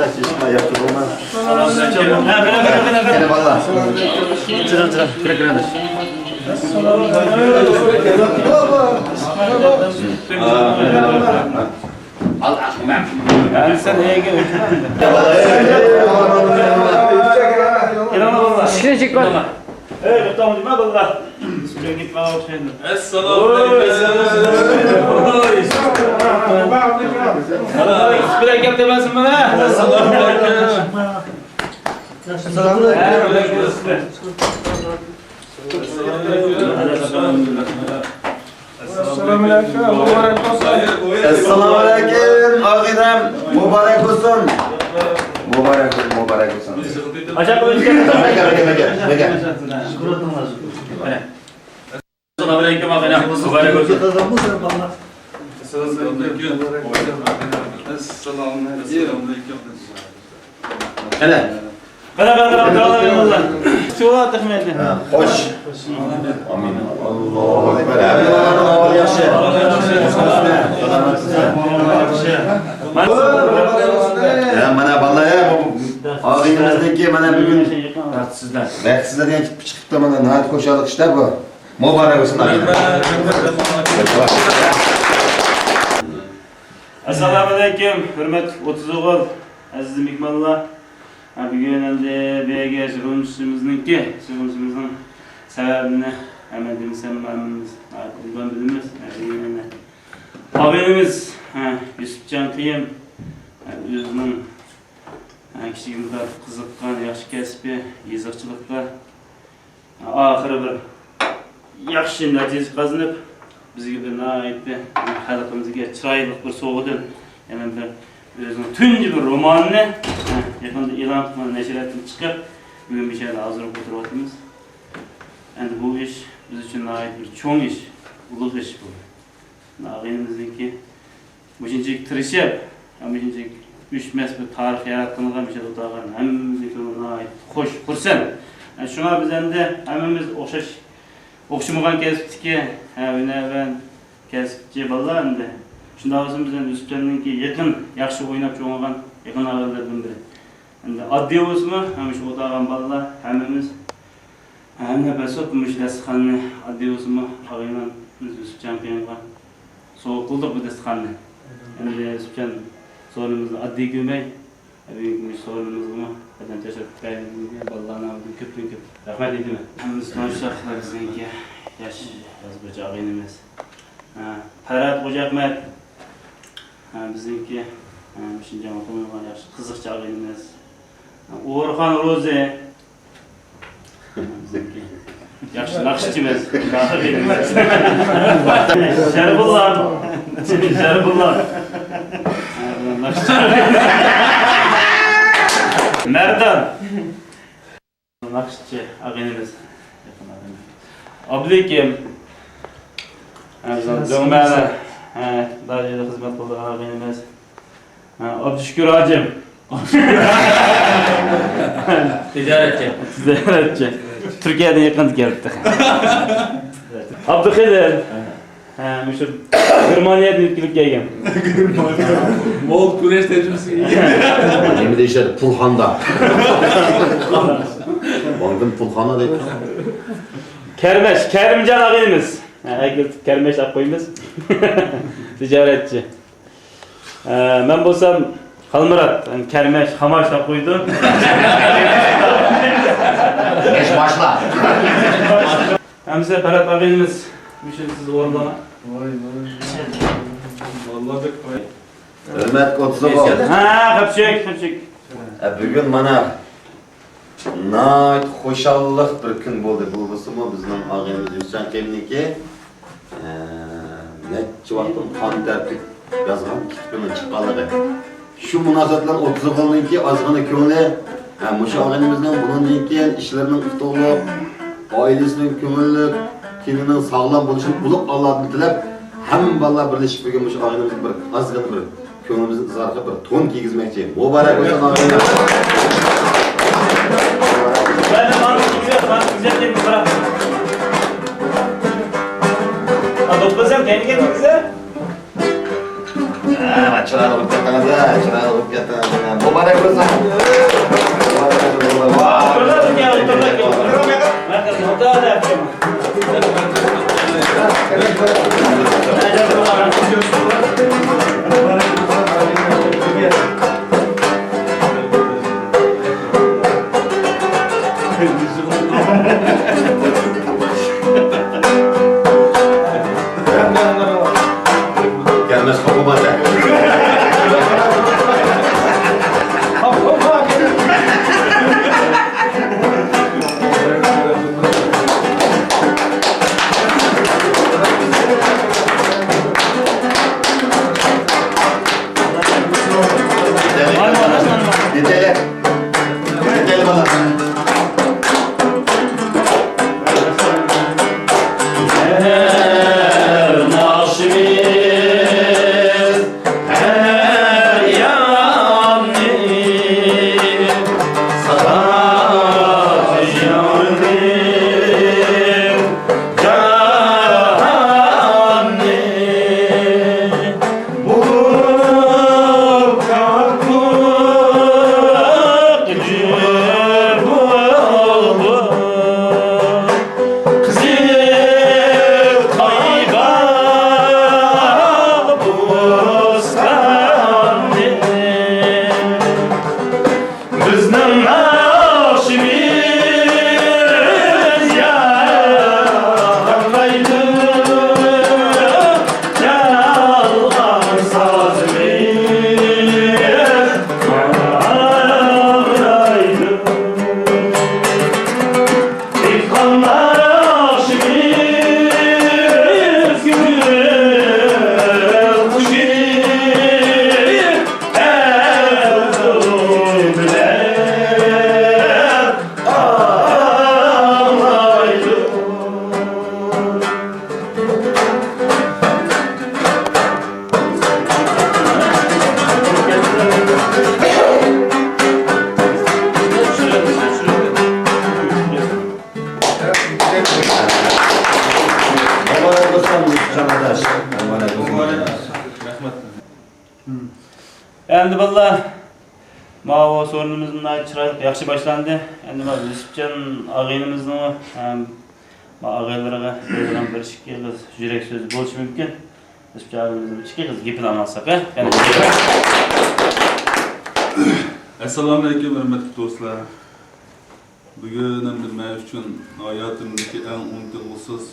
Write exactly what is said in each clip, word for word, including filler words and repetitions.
ياخشى بولما. يەنە بالىلار. چىراڭ، چىراڭ. كىرە، كىرە. ئەسسالامۇ ئەلەيكۇم. ئەسسالامۇ ئەلەيكۇم. ئەسسالامۇ ئەلەيكۇم. مۇبارەك بولسۇن. ئەسسالامۇ ئەلەيكۇم، ئاغىنەم. مۇبارەك بولسۇن. مۇبارەك بولسۇن، مۇبارەك بولسۇن. ئاشۇ ياققا ئۆتكەن. بەكە، بەكە، بەكە، بەكە. ئەسسالامۇ ئەلەيكۇم، ئاغىنەم. مۇبارەك بولسۇن. ئەسسالامۇ ئەلەيكۇم. ئەسسالامۇ ئەلەيكۇم. قېنى. قېنى، قېنى، قېنى، قېنى، قېنى. شۇ تېخى مەندە. ھە، خوش. ئامىن. ئاللاھۇ ئەكبەر. ھەممىڭلارنىڭ ئەھۋالى ياخشى. سالامەتسىزمۇ؟ ھە، مانا بالىلار، ھە، بۇ ئاغىنىمىزنىڭكى مانا بۈگۈن بەختسىزلەر. بەختسىزلەر دېگەن كېتىپ چىقىپتۇ، مانا ناھايىتى خۇشاللىق ئىش-دە بۇ. مۇبارەك بولسۇن، ئاغىنەم. ئەسسالامۇ ئەلەيكۇم، ھۆرمەتلىك ئوتتۇز ئوغۇل، ئەزىز مېھمانلار. ھە، بۈگۈن ئەمدى بۇ يەرگە يىغىلىشىمىزنىڭكى، يىغىلىشىمىزنىڭ سەۋەبىنى ھەممە دېمىسەم، ھەممىمىز ئوبدان بىلىمىز. ھە، بۈگۈن ئەمدى ئاغىنىمىز، ھە، يۈسۈپجان قېيۇم، ھە، ئۆزىنىڭ، ھە، كىچىكىدىن تارتىپ قىزىققان ياخشى كەسپى يېزىقچىلىقتا. ئاخىرى بىر ياخشى نەتىجە قازىنىپ، بىزگە بىر ناھايىتى خەلقىمىزگە چىرايلىق بىر سوۋغىدىن يەنە بىر ئۆزىنىڭ تۇنجى بىر رومانىنى يېقىندا ئېلان قىلغان نەشرىياتتىن چىقىپ، بۈگۈن مۇشۇ يەردە ھازىر ئولتۇرۇۋاتىمىز. ئەمدى بۇ ئىش بىز ئۈچۈن ناھايىتى بىر چوڭ ئىش، ئۇلۇغ ئىش بۇ. ئاغىنىمىزنىڭكى مۇشۇنچىلىك تىرىشىپ، مۇشۇنچىلىك ئۆچمەس بىر تارىخ ياراتقىنىغا مۇشۇ ئولتۇرغان ھەممىمىزنىڭ كۆڭلى ناھايىتى خوش، خۇرسەن. شۇڭا بىز ئەمدى ھەممىمىز ئوخشاش، ئوخشىمىغان كەسىپتىكى، ھە، ھۈنەرۋەن، كەسىپچى بالىلار ئەمدى. شۇنداق بولسا بىز ئەمدى يۈسۈپجاننىڭكى يېقىن، ياخشى ئويناپ چوڭىغان يېقىن ئاغىنىلىرىدىن بىرى. ئەمدى ئاددىي بولسىمۇ، ھەم شۇ ئولتۇرغان بالىلار ھەممىمىز ھەممە بېسىپ مۇشۇ دەستىخاننى ئاددىي بولسىمۇ ئاغىنەمىز يۈسۈپجان قېيۇمغا سوۋغا قىلدۇق بۇ دەستىخاننى. ئەمدى يۈسۈپجان سورۇنىمىزنى ئاددىي كۆرمەي، بۈگۈنكى مۇشۇ سورۇنىمىزغىمۇ قەدەم تەشرىپ بەرگەنلىكىگە بالىلارنىڭ ئالدىدا كۆپتىن كۆپ رەھمەت ئېيتىمەن. ھەممىمىز تونۇشلۇق بىزنىڭكى ياش يازغۇچى ئاغىنىمىز. ھە، پەرھات خوجاھمەت. ھە، بىزنىڭكى، ھە، شىنجاڭغا تونۇلغان ياخشى قىزىقچى ئاغىنىمىز. ھە، ئورخان روزى. بىزنىڭكى ياخشى ناخشىچىمىز. شەرىپۇللا. شەرىپۇللا. ھە، ناخشىچى. مەردان. ناخشىچى ئاغىنىمىز. ئابلىكىم. ھە، بىزنىڭ دۆڭمەنە، ھە، دارىيدا خىزمەت قىلىدىغان ئاغىنىمىز. ھە، ئابدۇشۈكۈر ھاجىم. تىجارەتچى. تىجارەتچى. تۈركىيەدىن يېقىندا كەلدى. ئابدۇخېلىل. ھە، مۇشۇ گېرمانىيەدىن يۆتكىلىپ كەلگەن. مول كۈرەش تەجرىبىسىگە ئىگە. نېمە دېيىشەدى؟ پۇلخاندا. بالدىن پۇلخانا دەيدۇ. كەرمەش، كەرىمجان ئاغىنىمىز. ھە، ئەكېلىپ كەرمەش ئاپ قويىمىز. تىجارەتچى. ھە، مەن بولسام خالمۇرات، كەرمەش، خاماش دەپ قويدۇم. كەرمەش باشلا. ئەمىسە پەرھات ئاغىنىمىز، مۇشۇ سىز ئورۇنلىما. ۋاي، ۋاي، ۋاي. ھۆرمەتلىك ئوتتۇز ئوغۇل. ھە، قاپچۇك، قاپچۇك. ئە، بۈگۈن مانا ناھايىتى خۇشاللىق بىر كۈن بولدى. بۇ بولسىمۇ بىزنىڭ ئاغىنىمىز يۈسۈپجان قېيۇمنىڭكى، ئە، نەچچە ۋاقىتتىن قان تەرتىپ يازغان كىتابىنىڭ چىققانلىقى. شۇ مۇناسىۋەت بىلەن ئوتتۇز ئوغۇلنىڭكى ئازغىنە كۆڭلى، ھە، مۇشۇ ئاغىنىمىزنىڭ بۇنىڭدىن كېيىن ئىشلىرىنىڭ ئۇتۇقلۇق، ئائىلىسىنىڭ كۆڭۈللۈك، تېنىنىڭ ساغلام بولۇشىنى ئۇلۇغ ئاللادىن تىلەپ، ھەممە بالىلار بىرلىشىپ بۈگۈن مۇشۇ ئاغىنىمىزگە بىر ئازغىنە بىر كۆڭلىمىزنى ئىزھار قىلىپ بىر تون كىيگۈزمەكچى. مۇبارەك بولسۇن ئاغىنىم. چىرايلىق بولۇپ كەتتىڭىز، چىرايلىق بولۇپ كەتتىڭىز. مۇبارەك بولسۇن. مۇبارەك بولسۇن. كەلمەس قوقۇمادا. يېتەيلى. يېتەيلى بالا. بىزنىڭ ناخشىمىز ياڭرايدۇ، چالغان سازىمىز ئاڭرايدۇ. دېھقان ناخشىمىز گۈل قۇشى ئەۋزۇ بىلەن ئاڭلايدۇ. مۇبارەك بولسۇن، جان قارداش. مۇبارەك بولسۇن. رەھمەت. ئەمدى بالىلار، ماۋۇ سورۇنىمىز ناھايىتى چىرايلىق، ياخشى باشلاندى. ئەمدى ماۋۇ يۈسۈپجان ئاغىنىمىزنىڭ ھەم ماۋۇ ئاغىنىلىرىغا بىر، بىر ئىككى ئېغىز يۈرەك سۆزى بولۇشى مۇمكىن. يۈسۈپجان ئاغىنىمىزنىڭ ئىككى ئېغىز گېپىنى ئاڭلىساق، ھە؟ ئەسسالامۇ ئەلەيكۇم، ھۆرمەتلىك دوستلار. بۈگۈن ئەمدى مەن ئۈچۈن ھاياتىمدىكى ئەڭ ئۇنتۇلغۇسىز،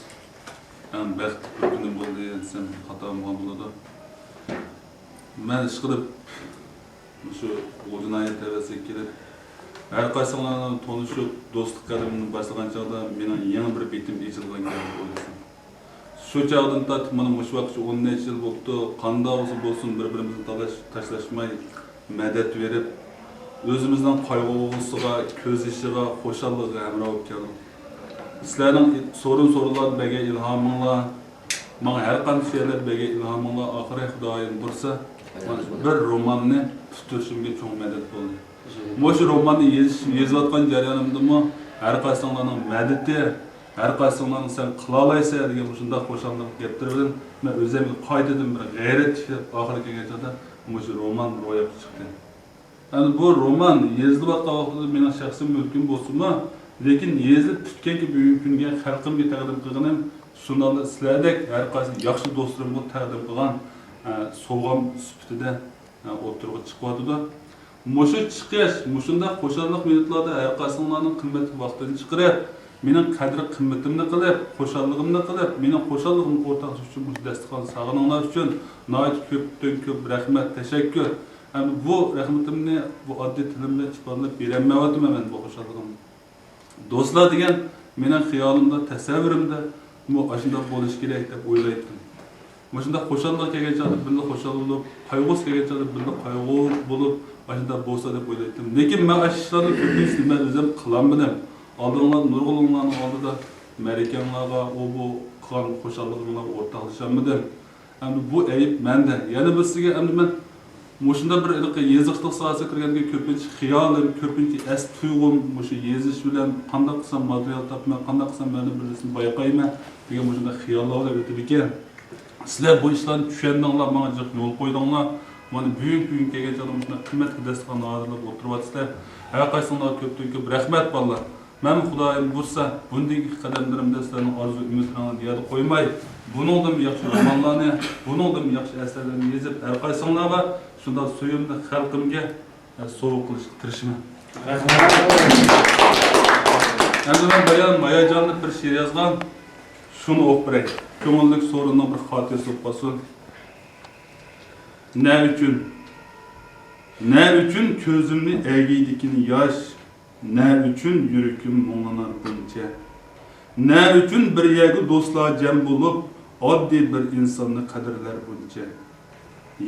ئەڭ بەختلىك بىر كۈنۈم بولدى دېسەم خاتا بولمىغان بولىدۇ. مەن ئىشقىلىپ مۇشۇ غۇلجا ناھىيە تەۋەسىگە كېلىپ، ھەر قايسىڭلار بىلەن تونۇشۇپ، دوستلۇق قەدىمىمنى باشلىغان چاغدا مېنىڭ يېڭى بىر بېتىم ئېچىلغان كەبى ئويلىسام. شۇ چاغدىن تارتىپ مانا مۇشۇ ۋاقىتقىچە ئون نەچچە يىل بوپتۇ. قانداق بولسا بولسۇن، بىر-بىرىمىزنى تالاش-، تاشلاشماي، مەدەت بېرىپ، ئۆزىمىزنىڭ قايغۇسىغا، كۆز يېشىغا، خۇشاللىقىغا ھەمراھ بولۇپ كەلدۇق. سىلەرنىڭ سورۇن-سورۇنلاردا بەرگەن ئىلھامىڭلار، ماڭا ھەر قانداق شېئىرلاردا بەرگەن ئىلھامىڭلار ئاخىرى خۇدايىم بۇيرۇسا، مانا بىر روماننى پۈتتۈرۈشۈمگە چوڭ مەدەت بولدى. مۇشۇ روماننى يېزىش، يېزىۋاتقان جەريانىمدىمۇ ھەر قايسىڭلارنىڭ مەدىتى، ھەر قايسىڭلارنىڭ «سەن قىلالايسەن» دېگەن مۇشۇنداق خۇشاللىق گەپلىرى بىلەن مەن ئۆزۈمگە قايتىدىن بىر غەيرەت تىكلەپ، ئاخىرى كەلگەن چاغدا مۇشۇ رومان روياپقا چىقتى. ئەمدى بۇ رومان يېزىلىۋاتقان ۋاقتىدا مېنىڭ شەخسىي مۈلكۈم بولسىمۇ، لېكىن يېزىلىپ پۈتكەنكى بۈگۈنكى كۈنگە خەلقىمگە تەقدىم قىلغىنىم شۇنداقلا سىلەردەك ھەر قايسى ياخشى دوستلىرىمغا تەقدىم قىلغان، ئە، سوۋغام سۈپىتىدە، ئە، ئوتتۇرىغا چىقىۋاتىدۇ. مۇشۇ چىقىش، مۇشۇنداق خۇشاللىق مىنۇتلاردا ھەر قايسىڭلارنىڭ قىممەتلىك ۋاقتىنى چىقىرىپ، مېنىڭ قەدىر-قىممىتىمنى قىلىپ، خۇشاللىقىمنى قىلىپ، مېنىڭ خۇشاللىقىمنى ئورتاقلىشىش ئۈچۈن مۇشۇ دەستىخاننى سالغىنىڭلار ئۈچۈن ناھايىتى كۆپتىن كۆپ رەھمەت، تەشەككۈر. ئەمدى بۇ رەھمىتىمنى بۇ ئاددىي تىلىم بىلەن ئىپادىلەپ بېرەلمەيۋاتىمەن مەن بۇ خۇشاللىقىمنى. دوستلار دېگەن مېنىڭ خىيالىمدا، تەسەۋۋۇرۇمدا مۇ-، ئاشۇنداق بولۇشى كېرەك دەپ ئويلايتتىم. مۇشۇنداق خۇشاللىقى كەلگەن چاغدا بىللە خۇشال بولۇپ، قايغۇسى كەلگەن چاغدا بىللە قايغۇ بولۇپ، ئاشۇنداق بولسا دەپ ئويلايتتىم. لېكىن مەن ئاشۇ ئىشلارنى كۆپىنچىسىنى مەن ئۆزۈم قىلالمىدىم. ئالدىڭلار نۇرغۇنلارنىڭ ئالدىدا مەرىكەڭلارغا، ئۇ بۇ قىلغان خۇشاللىقىڭلارغا ئورتاقلىشالمىدىم. ئەمدى بۇ ئەيىب مەندە. يەنە بىرسىگە، ئەمدى مەن مۇشۇنداق بىر ھېلىقى يېزىقچىلىق ساھەسىگە كىرگەندىكىن كۆپىنچە خىيالىم، كۆپىنچە ئەس تۇيغۇم مۇشۇ يېزىش بىلەن قانداق قىلسام ماتېرىيال تاپىمەن، قانداق قىلسام مەلۇم بىر نەرسىنى بايقايمەن دېگەن مۇشۇنداق خىياللار بىلەن ئۆتىدىكەن. سىلەر بۇ ئىشلارنى چۈشەندىڭلار، ماڭا جىق يول قويدۇڭلار. مانا بۈگۈنكى كۈنگە كەلگەن چاغدا مۇشۇنداق قىممەتلىك داستىخاننى ھازىرلاپ ئولتۇرۇۋاتىسىلەر. ھەر قايسىڭلارغا كۆپتىن كۆپ رەھمەت، بالىلار. مەنمۇ خۇدايىم بۇيرۇسا، بۇندىن كېيىنكى قەدەملىرىمدە سىلەرنىڭ ئارزۇ-ئۈمىدلىرىڭلارنى يەردە قويماي، بۇنىڭدىنمۇ ياخشى رومانلارنى، بۇنىڭدىنمۇ ياخشى ئەسەرلەرنى يېزىپ، ھەر قايسىڭلارغا شۇنداق سۆيۈملۈك خەلقىمگە سوۋغا قىلىشقا تىرىشىمەن. ئەمدى مەن بايان ماياجاننى بىر شېئىر يازغان، شۇنى ئوقۇپ بېرەي. كۆڭۈللۈك سورۇننىڭ بىر خاتىرىسى بولۇپ قالسۇن. نە ئۈچۈن؟ نە ئۈچۈن كۆزۈمنى ئەگىيدىكىن ياش؟ نە ئۈچۈن يۈرىكىم مۇڭلىنار بۇنچە؟ نە ئۈچۈن بىر يەرگە دوستلار جەم بولۇپ، ئاددىي بىر ئىنساننى قەدىرلەر بۇنچە؟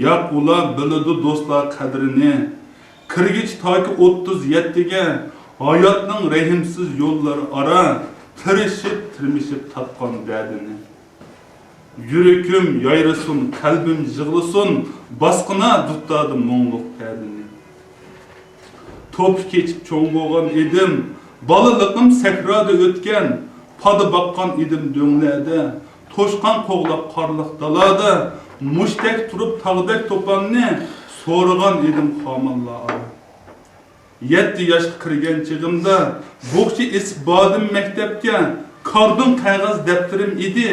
ياق، ئۇلار بىلىدۇ دوستلار قەدرىنى. كىرگۈچە تاكى ئوتتۇز يەتتىگە، ھاياتنىڭ رەھىمسىز يوللىرى ئارا، تىرىشىپ، تىرمىشىپ تاپقان دەردىنى. يۈرىكىم يايرىسۇن، قەلبىم يىغلىسۇن، باسقىنا دۇتاردا مۇڭلۇق پەدىنى. توپا كېچىپ چوڭ بولغان ئىدىم، بالىلىقىم سەھرادا ئۆتكەن، پادا باققان ئىدىم دۆڭلەردە، توشقان قوغلاپ قارلىق دالادا، مۇشتەك تۇرۇپ تاغدەك توپاننى، سورىغان ئىدىم خامانلار ئارا. يەتتە ياشقا كىرگەن چېغىمدا، بوغچا ئېسىپ باردىم مەكتەپكە، كاردىن قەغەز دەپتىرىم ئىدى،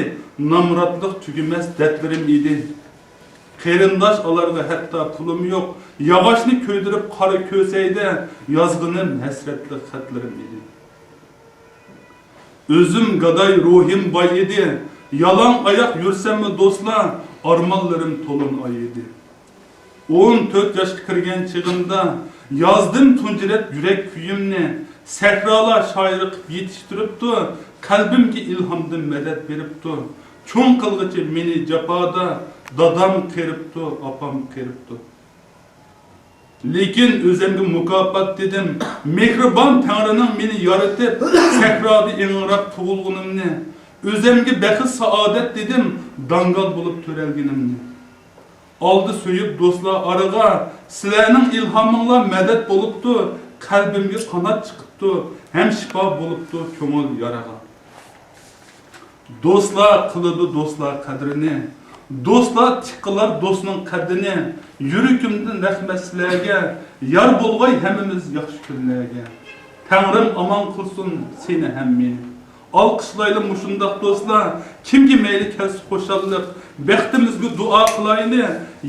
نامراتلىق تۈگىمەس دەردلىرىم ئىدى. قېرىنداش ئالارغا ھەتتا پۇلۇم يوق، ياغاچنى كۆيدۈرۈپ قارا كۆسەيدە، يازغىنىم ھەسرەتلىك خەتلىرىم ئىدى. ئۆزۈم گاداي، روھىم باي ئىدى، يالاڭ ئاياق يۈرسەممۇ دوستلار، ئارمانلىرىم تولۇن ئاي ئىدى. ئون تۆت ياشقا كىرگەن چېغىمدا، يازدىم تۇنجى رەت يۈرەك كۈيۈمنى، سەھرالار شائىرى قىلىپ يېتىشتۈرۈپتۇ، قەلبىمگە ئىلھامدىن مەدەت بېرىپتۇ. چوڭ قىلغىچە مېنى جاپادا، دادام قېرىپتۇ، ئاپام قېرىپتۇ. لېكىن ئۆزەمگە مۇكاپات دېدىم، مېھرىبان تەڭرىنىڭ مېنى يارىتىپ، سەھرادا ئېڭىراپ تۇغۇلغىنىمنى، ئۆزەمگە بەخت-سائادەت دېدىم، داڭگال بولۇپ تۆرەلگىنىمنى. ئالدى سۆيۈپ دوستلار ئارىغا، سىلەرنىڭ ئىلھامىڭلار مەدەت بولۇپتۇ، قەلبىمگە قانات چىقىپتۇ، ھەم شىپا بولۇپتۇ كۆڭۈل يارىغا. دوستلار قىلىدۇ دوستلار قەدرىنى، دوستلار تىك قىلار دوستنىڭ قەددىنى، يۈرىكىمدىن رەھمەت سىلەرگە، يار بولغاي ھەممىمىز ياخشى كۈنلەرگە. تەڭرىم ئامان قىلسۇن سېنى ھەم مېنى. ئالقىشلايلى مۇشۇنداق دوستلار، كىمگە مەيلى كەلسە خۇشاللىق، بەختىمىزگە دۇئا قىلايلى،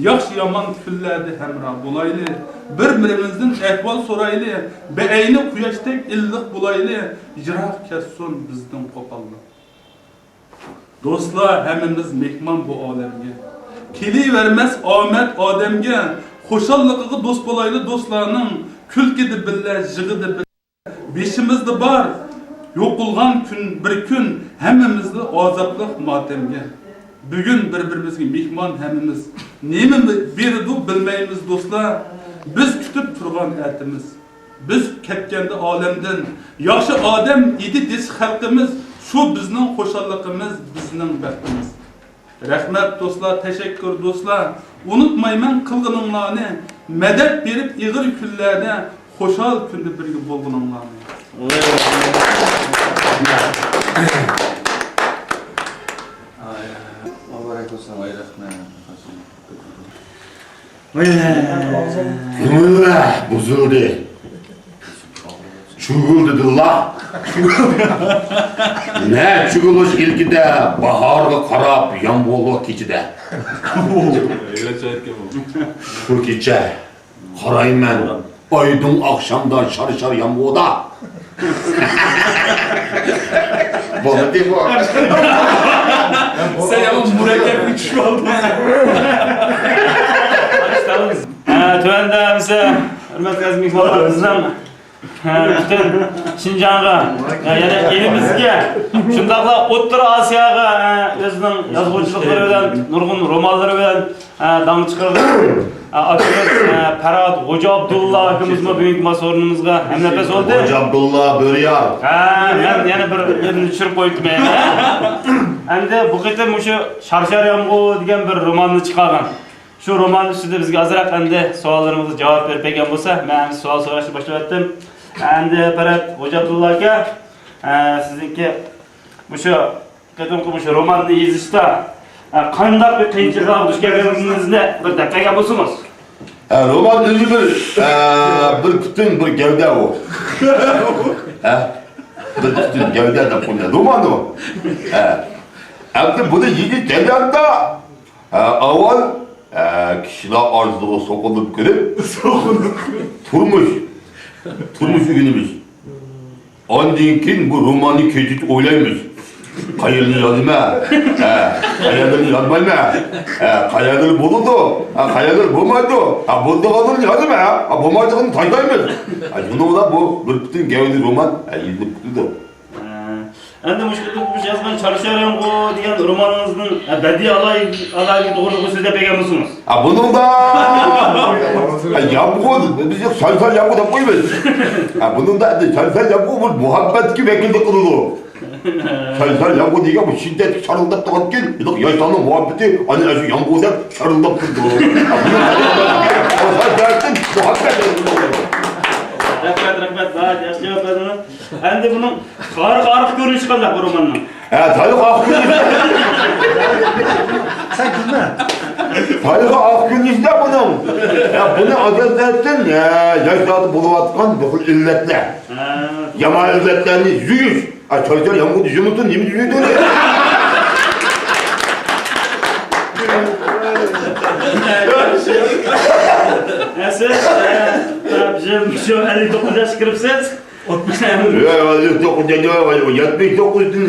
ياخشى-يامان كۈنلەردە ھەمراھ بولايلى، بىر-بىرىمىزدىن ئەھۋال سورايلى، بەئەينى قۇياشتەك ئىللىق بولايلى، يىراق كەتسۇن بىزدىن قوپاللىق. دوستلار، ھەممىمىز مېھمان بۇ ئالەمگە، كېلىۋەرمەس ئامەت ئادەمگە، خۇشاللىقىغا دوست بولايلى دوستلارنىڭ، كۈلكىدە بىللە، يىغىدا بىللە. بېشىمىزدا بار، يوقىلغان كۈن، بىر كۈن، ھەممىمىزدە ئازابلىق ماتەمگە. بۈگۈن بىر-بىرىمىزگە مېھمان ھەممىمىز. نېمە بېرىدۇ بىلمەيمىز دوستلار، بىز كۈتۈپ تۇرغان ئەتىمىز. بىز كەتكەندە ئالەمدىن، ياخشى ئادەم ئىدى دېسە خەلقىمىز، شۇ بىزنىڭ خۇشاللىقىمىز، بىزنىڭ بەختىمىز. رەھمەت دوستلار، تەشەككۈر دوستلار. ئۇنتۇمايمەن قىلغىنىڭلارنى، مەدەت بېرىپ ئېغىر كۈنلەردە خۇشال كۈندە بىرگە بولغىنىڭلارنى. مۇبارەك بولسۇن. ۋاي رەھمەت. ۋاي بۇزۇلدى. چۈگۈلدى دىللا. نە چۈگۈلۈش ئىلكىدە، باھارغا قاراپ يامغۇرلۇق كېچىدە. شۇ كېچە قارايمەن ئايدىڭ ئاخشامدا، شار-شار يامغۇردا. بولدى بۇ. سەن يامان مۇرەككەپكە چۈشۈپ ئالدىڭ. ھە، تۆۋەندە ھەمسە ھۆرمەتلىك ئەزىز مېھمانلار، بىزنىڭ ھە، پۈتۈن شىنجاڭغا، ھە، يەنە ئېلىمىزگە، شۇنداقلا ئوتتۇرا ئاسىياغا، ھە، ئۆزىنىڭ يازغۇچىلىقلىرى بىلەن، نۇرغۇن رومانلىرى بىلەن، ھە، داڭ چىقارغان، ھە، ئاكىمىز، ھە، پەرھات خوجا ئابدۇللا ئاكىمىزمۇ بۈگۈنكى مانا سورۇنىمىزغا ھەمنەپەس بولدى. خوجا ئابدۇللا بۆرىيار. ھە، مەن يەنە بىر يېرىنى چۈشۈرۈپ قويۇپتىمەن. ئەمدى بۇ قېتىم مۇشۇ شارشار يامغۇر دېگەن بىر روماننى چىقارغان. شۇ رومان ئۈستىدە بىزگە ئازراق ئەمدى سوئاللىرىمىزغا جاۋاب بېرىپ بەرگەن بولسا، مەن ئەمدى سوئال سوراشنى باشلاۋەتتىم. ئەمدى پەرھات خوجا ئابدۇللا ئاكا، ئە، سىزنىڭكى مۇشۇ قېتىمقى مۇشۇ روماننى يېزىشتا، ئە، قانداق بىر قىيىنچىلىقلارغا دۇچ كەلگەنلىكىڭىزنى بىر دەپ بەرگەن بولسىڭىز. ئە، رومان ئۆزى بىر، ئە، بىر پۈتۈن بىر گەۋدە ئۇ. ئە، بىر پۈتۈن گەۋدە دەپ قويىمەن. رومان ئۇ. ئە، ئەمدى بۇنى يېزىش جەريانىدا، ئە، ئاۋۋال، ئە، كىشىلەر ئارىسىغا سوقۇلۇپ كىرىپ، تۇرمۇش، تۇرمۇش ئۆگىنىمىز. ئاندىن كېيىن بۇ روماننى كېچىچە ئويلايمىز. قەيەرلەرنى يازىمەن؟ ھە، قەيەرلەرنى يازمايمەن؟ ھە، قەيەرلەر بولىدۇ؟ ھە، قەيەرلەر بولمايدۇ؟ ھە، بولىدىغانلىرىنى يازىمەن؟ ھە، بولمايدىغىنىنى تاشلايمىز. ھە، شۇنىڭ بىلەن بۇ بىر پۈتۈن گەۋدە رومان، ھە، يېزىلىپ كېتىدۇ. ھە. ئەمدى مۇشۇ كىتابنى يازغان چارشار يامغۇر دېگەن رومانىڭىزنىڭ، ھە، بەدىئىي ئالاھىدىلىكى توغرىلىقىمۇ سۆزلەپ بەرگەن بولسىڭىز. ھە، بۇنىڭدا، ھە، يامغۇر، بىز چارشار يامغۇر دەپ قويىمىز. ھە، بۇنىڭدا ئەمدى چارشار يامغۇر بۇ مۇھەببەتكە ۋەكىللىك قىلىدۇ. چارشار يامغۇر دېگەن بۇ شىددەتلىك شارىلداپ تۇرغاندىكىن، ياشلارنىڭ مۇھەببىتى ئەنە شۇ يامغۇردەك شارىلداپ تۇرىدۇ. مۇھەببەت. رەھمەت، رەھمەت، ناھايىتى ياخشى جاۋاب بەردىڭىز. ئەمدى بۇنىڭ تارىخىي ئارقا كۆرۈنۈشى قانداق بۇ روماننىڭ؟ ھە، تارىخىي ئارقا كۆرۈنۈشى. سەن كۈلمە. تارىخىي ئارقا كۆرۈنۈشىدە بۇنىڭ، ھە، بۇنى ئاساسەن، ھە، ياشلاردا بولۇۋاتقان بۇ خىل ئىللەتلەر. ھە. يامان ئىللەتلەرنى يۇيۇش. ئا، چارشار يامغۇردا يۇمىسۇن، نېمە يۇيىدۇ ئۇنى؟ ھە، سىز، ھە، بىزنىڭ شۇ ئەللىك توققۇز ياشقا كىرىپسىز. ئاتمىش توققۇز. يا، يا، يا، يەتمىش توققۇز، يەتمىش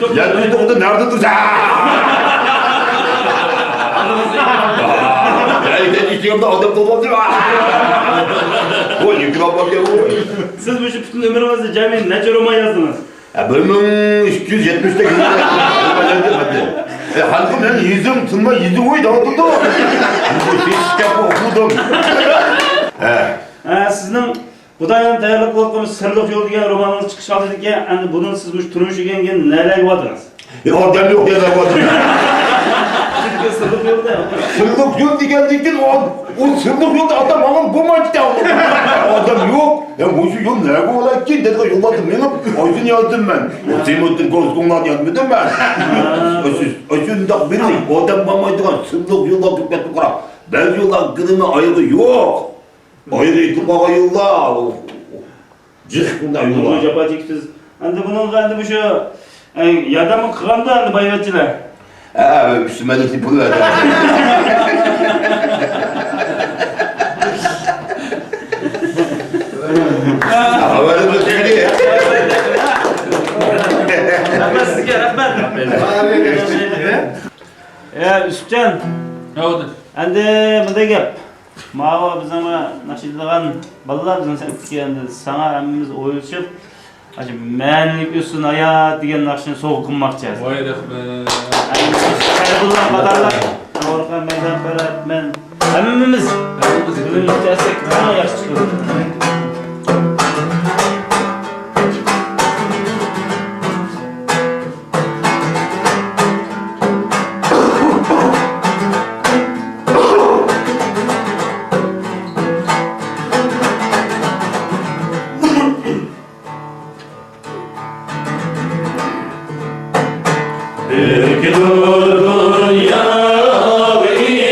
توققۇز. يەتمىش توققۇزدا نەدە تۇرسا؟ يا، يا، ئىچىمدە ئادەم تولغان. بۇ يۈكلەپ باركەن بۇ. سىز مۇشۇ پۈتۈن ئۆمرىڭىزدە جەمئىي نەچچە رومان يازدىڭىز؟ ھە، بىر مىڭ ئىككى يۈز يەتمىش تەك يازدىم. ئە، ھەلقۇم، مەن يېزىم، تىنماي يېزىم ئوي دەۋاتىدۇ. بۇ تېز كىتابنى ئوقۇدۇم. ھە. ھە، سىزنىڭ خۇدايىم تەييارلىق قىلىۋاتقان سىرلىق يول دېگەن رومانىڭىز چىقىش ئالدىدىكى، ئەمدى بۇنى سىز مۇشۇ تۇرمۇش ئۆگەنگەن نەلەرگە بارىسىز؟ يا، ئادەم يوق يەرلەر بار. سىرلىق يول دە. سىرلىق يول دېگەندىن كېيىن ئۇ، ئۇ سىرلىق يولدا ئادەم ئاڭلىمايدۇ. ئادەم يوق. يا، مۇشۇ يول نەگە بولاركىن دەيدىغان يوللاردا مېڭىپ، ئاشۇنى يازدىم مەن. تىموتىن گوسكونلارنى يازمىدىم مەن. شۇنداق بىر ئادەم بارمايدىغان سىرلىق يوللار كۆپ كەتتى قاراپ. بەزى يوللار گىرىمى ئايىغى يوق. ئايىغى يېتىپ قالغان يوللار. جىق بۇنداق يوللار. جاپا چېكىپسىز. ئەمدى بۇنىڭغا ئەمدى مۇشۇ، ئە، ياردەم قىلغاندا ئەمدى بايۋەچچىلەر. ھە، ئۈستىمەنلىكنى پۇل بەردى. خەۋەرىمىز تۈگىدى. رەھمەت سىزگە، رەھمەت. ئە، يۈسۈپجان. ئەمدى مۇنداق گەپ. ماۋۇ بىزنىڭ ناخشا ئېيتىدىغان بالىلار بىزنىڭ سەپتىكى، ئەمدى ساڭا ھەممىمىز ئويلىشىپ، ئاشۇ مەنىلىك ئۆتسۇن ھايات دېگەن ناخشىنى سوۋغا قىلماقچى ھازىر. ۋاي، رەھمەت. ئەمدى سەيدۇللا قاتارلىق، ئورخان، مەيدان، پەرھات، مەن، ھەممىمىز ھەممىمىز بىلىمىزچە ئەتسەك، تېخىمۇ ياخشى چىقىدۇ. بىركىدۇر دۇنيا ئىنسان.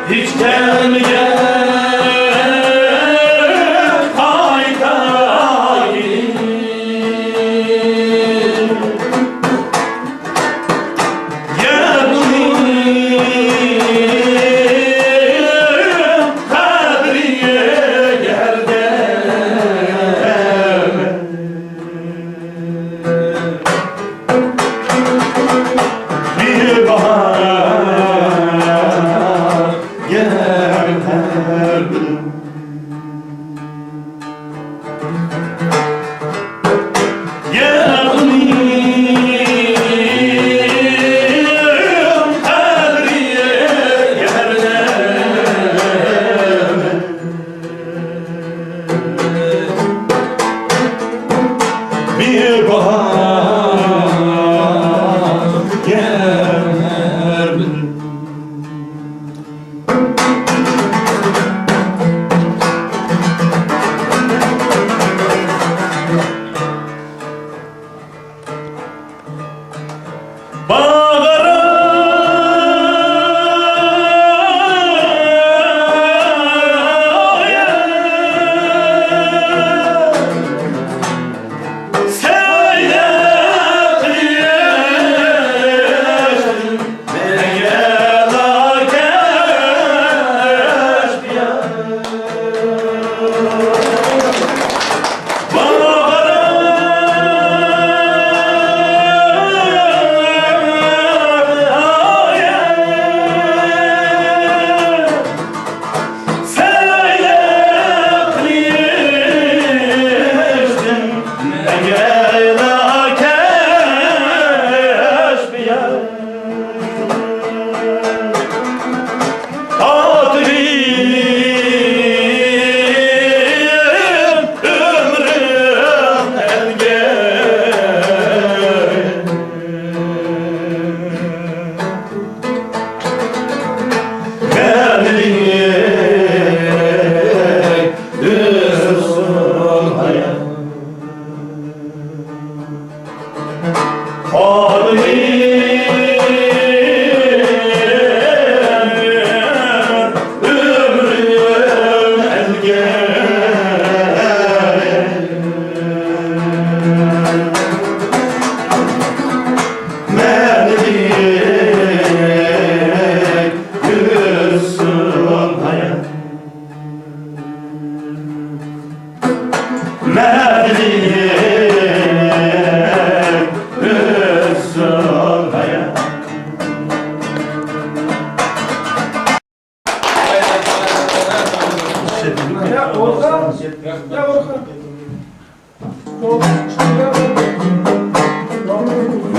ھېچ كەلمىگەن قايتاي. يەنى قەبرى يەردە. بىر باھار يەردە.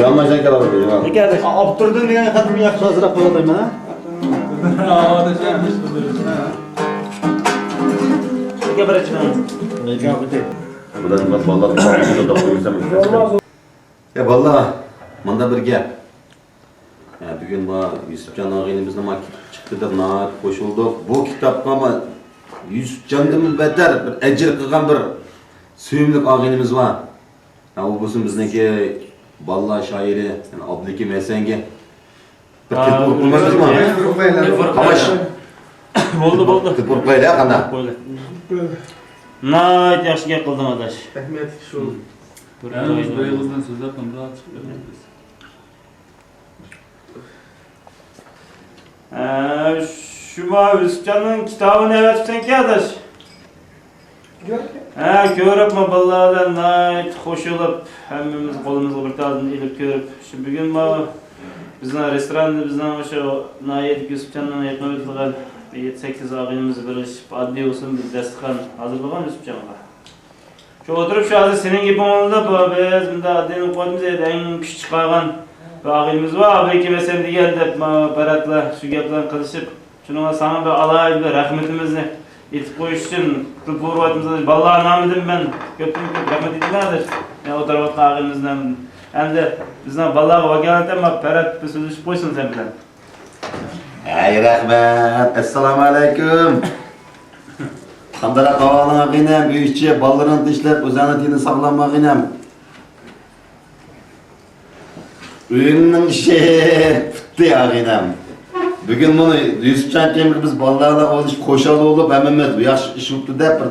Yalnız ne kadar oluyor? Abdurdan degan xatni yaxshi hozirlab qo'yaymi? Bular nima bolalar? Ya bolalar, mında bir gap. Yani بۈگۈن ما يۈسۈپجان ئاغىنىمىزنى ما كىتاب چىقتى دەپ ناھايىتى خوش بولدۇق. بۇ كىتابقا ما يۈسۈپجاندىن بەتەر بىر ئەجىر قىلغان بىر سۆيۈملۈك ئاغىنىمىز بار. ھە، ئۇ بولسۇن بىزنىڭكى بالىلار شائىرى، يەنى ئابلىكىم ھەسەنگە بىر تېلېفون ئۇرۇپ قويمايمىزمۇ؟ تېلېفون ئۇرۇپ قويايلى. تېلېفون قويايلى. قاماش. بولدى، بولدى. تېلېفون ئۇرۇپ قويايلى، قانداق؟ قويلى. ناھايىتى ياخشى گەپ قىلدىڭ، ئاداش. رەھمەت، شۇ. بىر بىر ئېغىز بىر ئېغىزدىن سۆزلەپ، ئۇنداق چىقىپ كەتمەيمىز. ھە، شۇما يۈسۈپجاننىڭ كىتابىنى ئەۋەتىپسەنكەن، ئاداش. ھە، كۆرۈپمۇ بالىلار بىلەن ناھايىتى خوش بولۇپ، ھەممىمىز قولىمىزغا بىر تازىنى ئېلىپ كۆرۈپ، شۇ بۈگۈن ماۋۇ بىزنىڭ رېستوراندا بىزنىڭ شۇ ناھىيەدىكى يۈسۈپجاننىڭ يېقىنىدا ئۆتىدىغان يەتتە سەككىز ئاغىنىمىز بىرلىشىپ ئاددىي بولسىمۇ بىر دەستىخان ھازىرلىغان يۈسۈپجانغا. شۇ ئولتۇرۇپ، شۇ ھازىر سېنىڭ گېپىڭ ئورنىدا، بۇ بىز مۇنداق ئاددىي قىلىپ قويدۇق، ئەڭ كۈچ چىقارغان بىر ئاغىنىمىز بار، ئابلىكىم ھەسەن دېگەن دەپ، ما پەرھاتلا شۇ گەپلەرنى قىلىشىپ، شۇنىڭغا ساڭا بىر ئالاھىدە بىر رەھمىتىمىزنى ئېيتىپ قويۇش ئۈچۈن تېلېفون ئۇرۇۋاتىمىز. بالىلار نامىدىن مەن كۆپتىن كۆپ رەھمەت ئېيتىمەن، ئاداش. يەنە ئولتۇرۇۋاتقان ئاغىنىمىزنىڭ ئەمدى بىزنىڭ بالىلارغا ۋاكالىتەن ما پەرھات بىر سۆزلىشىپ قويسۇن سەن بىلەن. ھەي، رەھمەت. ئەسسالامۇئەلەيكۇم. قانداقراق ئەھۋالىڭ ئاغىنەم؟ ئۆي ئىچى، بالىلىرىڭنى تىنچلاپ، ئۆزۈڭنى تېنى ساغلاممۇ ئاغىنەم؟ ئۆيۈمنىڭ ئىشى پۈتتى ئاغىنەم. بۈگۈن مۇنۇ يۈسۈپجان كېمىگە بىز بالىلار بىلەن ئوينىشىپ خۇشال بولۇپ، ھەممىمىز بۇ ياخشى ئىش بوپتۇ دەپ بىر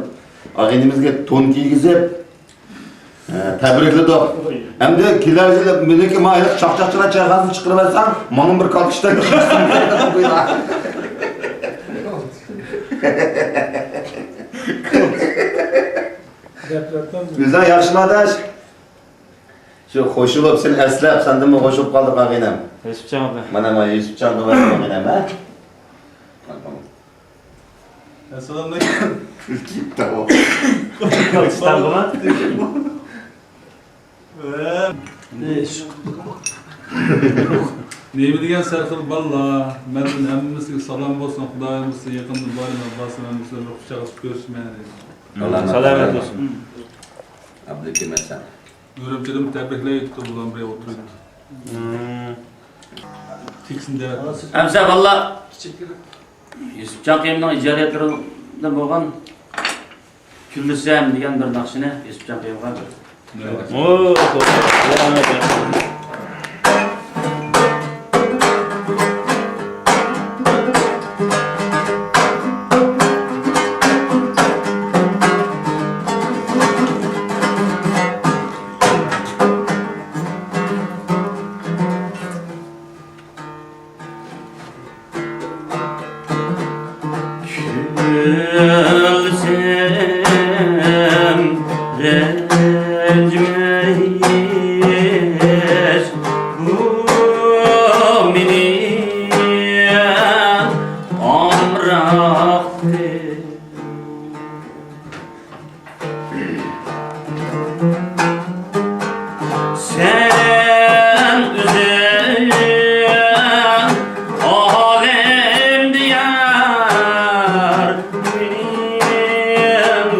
ئاغىنىمىزگە تون كىيگۈزۈپ، ھە، تەبرىكلىدۇق. ئەمدى كېلەر يىلى مېنىڭكى مايلىق چاقچاقچىلار چايخانىسىنى چىقىرىۋەتسەڭ، ماڭا بىر كالتىشتەك كىيسۇن. ئۆزۈڭ ياخشىمۇ ئاداش؟ شۇ خوش بولۇپ سېنى ئەسلەپ، سەندىنمۇ خوش بولۇپ قالدۇق ئاغىنەم. يۈسۈپجان ئاكا. مانا، مانا يۈسۈپجان ئاغىنەم، ھە؟ ئەسسالامۇئەلەيكۇم. كېلىپ تاۋاپ. پاكىستانغىمۇ؟ نېمە دېگەن سەرخىل بالىلار، مەندىن ھەممىسىگە سالام بولسۇن، خۇدايىم بولسۇن، يېقىندىن بايرام بارسۇن، ھەممىسى بىلەن بىر قۇچاقلىشىپ كۆرۈشمەي. سالامەت بولسۇن. ئابدۇكېرىم ھەسەن. ئۈرۈمچىدىمۇ تەبرىكلەيتتى، بۇلار بىر ئولتۇرۇپ. تىكسىندى. ئەمسە بالىلار، يۈسۈپجان قېيۇمنىڭ ئىجادىيەتلىرىدىن بولغان كۈلسەم دېگەن بىر ناخشىنى يۈسۈپجان قېيۇمغا بېرىمەن. كۈلسەم رەنجىمەس، بۇ مېنىڭ ئامراق سەن ئۆزۈڭ ئالەمدە يار، مېنىڭ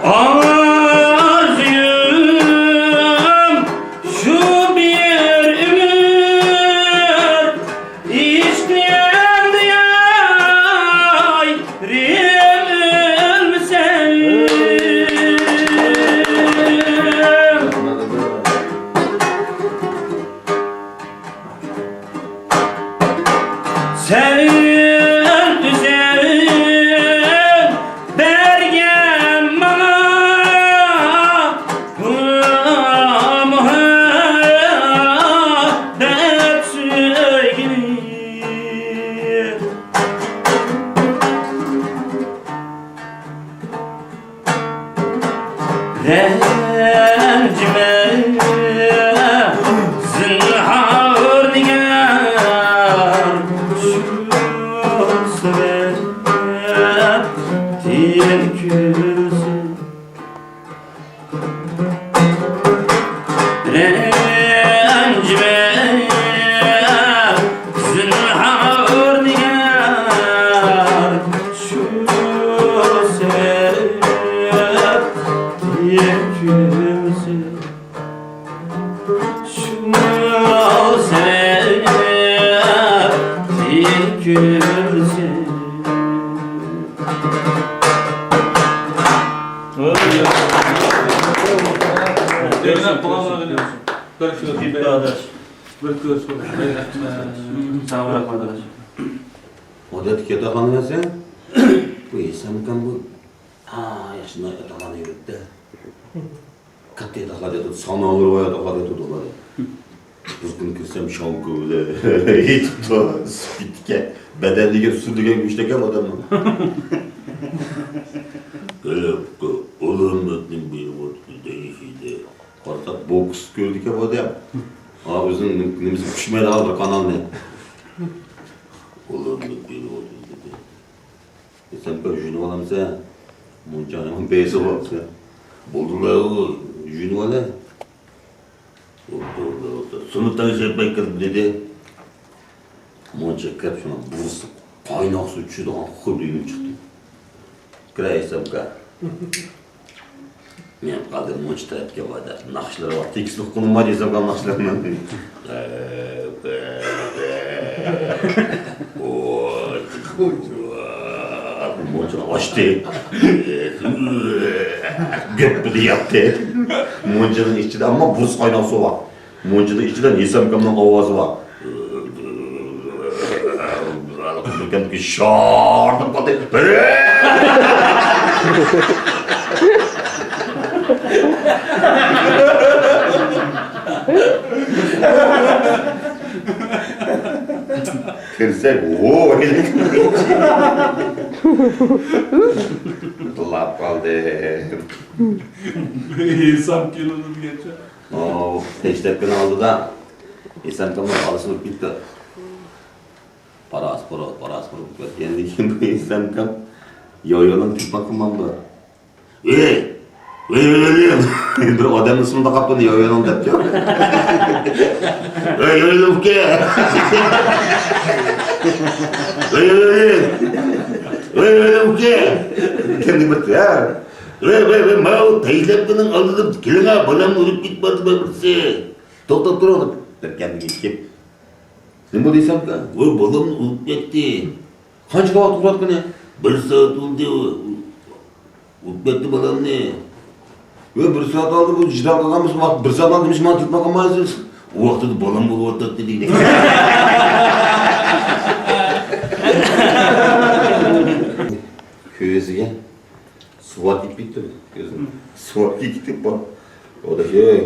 ئارزۇيۇم شۇ بىر ئۆمۈر، ئىشقىڭدىن ئايرىلمىسەم. سەن ئۆزۈڭ بەرگەن ماڭا بۇ مۇھەببەت سۆيگۈنى. رەنجىمە، زىنھار نىگار، شۇ سەۋەبتىن كۈلسۇن. رەنجىمە، زىنھار نىگار، شۇ سەۋەبتىن كۈلسۇن. شۇ سەۋەبتىن كۈلسۇن. بىر كۆز، بىر كۆز. ساغ بول، رەھمەت. ئادەتتىكى ياتاقخانا ئەمەس، بۇ ھېسامكام بۇ. ھا، ياخشى، ياتاقخانا يۈرۈپتۇ. كاتتا ياتاقلار دەيدۇ، ساناقلىرى بار ياتاقلار دەيدۇ ئۇلار. بىر كۈنى كىرسەم، شاڭكو بىلەن يېتىپتۇ، سۈپۈتكە. بەدەندىكى سۈرۈلگەن گۆشتەك ئادەمنىڭ. ھېلىقى ئۇلۇغ ئۈمىدنى بېرىۋاتىدۇ دېيىشىدى. قارىساق، بوكس كۆرىدىكەن بۇ ئادەم. ھا، ئۆزىنىڭ نېمىسىگە چۈشمەيدىغان بىر قانالنى. ئۇلۇغ ئۈمىد بېرىۋاتىدۇ دېدى. دېسەم، بىر يۇيۇنۇۋالامسەن؟ مۇنچە يامان بەزىۋاپسەن. بولدىلا، يۇيۇنۇۋالە. ئولتۇر، ئولتۇر. سۇنۇپ تەڭشەپ بەك كىردىم، دېدى. مۇنچە كىرىپ، شۇنىڭ بۇرۇسى قايناق سۇ چۈشىدىغان خۇددى يۇيۇنۇپ چىقتى. كىرە ئېيتسامكا. مېڭىپ قالدى، مۇنچە تەرەپكە بار دەپ. ناخشىلىرى بار، تېكىستلىق قىلىنمايدۇ ئېيتسامكا ناخشىلىرىنىڭ. مۇنچىنى ئاچتى. گۆپپىدە ياتتى. مۇنچىنىڭ ئىچىدە ئەمما بۇرۇس قايناق سۇ بار. مۇنچىنىڭ ئىچىدە ھېسامكامنىڭ ئاۋازى بار. بىركەمدىكى شاردىپ قالدى. كىرسەك، ۋوي! ئۇخلاپ قالدىم. ھېسام كېلىدۇ دېگەنچە. ئاۋۇ، پەشتەككىنىڭ ئالدىدا ھېسامكامنىڭ بالىسى ئۆلۈپ كېتىپتۇ. پاراس-پۇرۇت، پاراس-پۇرۇت بولۇپ كەتكەندىن كېيىن بۇ ھېسامكام ياۋ-ياۋىلاڭ تېلېفون قىلمامدۇ؟ ۋەي! ۋەي، ۋەي، ۋەي، ۋەي! بىر ئادەمنىڭ ئىسمىنى تاقاپتۇ، ياۋ-ياۋىلاڭ دەپتۇ. ۋەي، ۋەي، ۋەي، ئۇكا! ۋەي، ۋەي، ۋەي! ۋەي، ۋەي، ۋەي، ئۇكا! كەلدى بىر، ھە؟ ۋەي، ۋەي، ۋەي، ماۋۇ پەشتەككىنىڭ ئالدىدا كېلىڭە، بالامنى ئۇرۇپ كېتىپ بارىدۇ بىرسى. توختاپ تۇرۇڭ، دەپ بىر كەمگە كېلىپ. نېمە بولدى دېسەمكە؟ ۋاي، بالامنى ئۇرۇپ كەتتى. قانچە ۋاقىت ئۇرۇۋاتقىنى؟ بىر سائەت بولدى، ئۇرۇپ كەتتى بالامنى. ۋاي، بىر سائەت ئالدى بۇ جىدال قىلغان بولسا، ۋاقىت بىر سائەت ئالدى نېمىشقا ماڭا تېلېفون قىلمايسىز؟ ئۇ ۋاقتىدا بالام بولۇۋاتاتتى دېدى. كۆزىگە سۇۋار كېتىپ كېتىپتۇ. كۆزۈم سۇۋار كېتىپ كېتىپ بار. ئاداش، ئەي،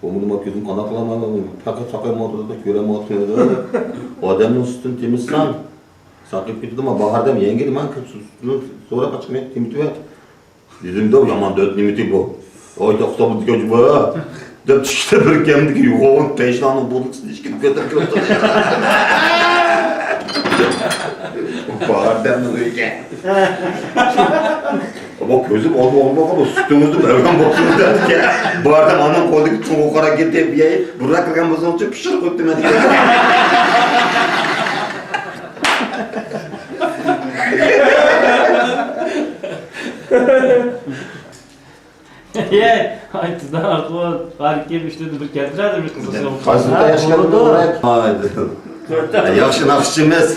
بۇمۇ نېمە كۆزۈم قانداق قىلالمايمەن؟ پەقەت ساقايمايۋاتىدۇ، كۆرەلمەيۋاتىدۇ. ئادەمنىڭ سۈتىنى تېمىتساڭ، ساقىيىپ كېتىدۇ. مانا باھار دەم يەڭگىلى ماڭا كىرىپ سۇ-، سۇنى سوراپ ئاچىقىمەن، تېمىتىۋەر. دېدىم-دە، يامان دۆت نېمىتى بۇ. ۋاي، توختاپ دېگەن بۇ. دەپ چۈشتە بىر كەمدىكى يوغان پەشنانىڭ بۇرۇلۇشىنى ئىشىكىنى كۆتۈرۈپ كىرىپتۇ. بۇ ئادەمنىڭ ئۆيىگە. بۇ كۆزۈم ئالدىم ئالدىم بۇ سۈتىڭىزنى بەرگەن بولسىڭىز دەپتىكەن. بۇ ئادەم ئانام قولىدىكى چوڭغا قاراپ كېتىپ، يەي، بۇرراق كىرگەن بولسىڭىزچۇ پىشۇرۇپ قويۇپتىمەن دېگەن. ئەي، ئايتىدۇ، ئاخۇن، باركىم ئۈچتىن بىر كەلدى، قەدىر بىر قىزىق سوڭ. قايسى بىر ياخشى كەلدى، بۇ؟ ھاي. ياخشى ناخشىچىمىز.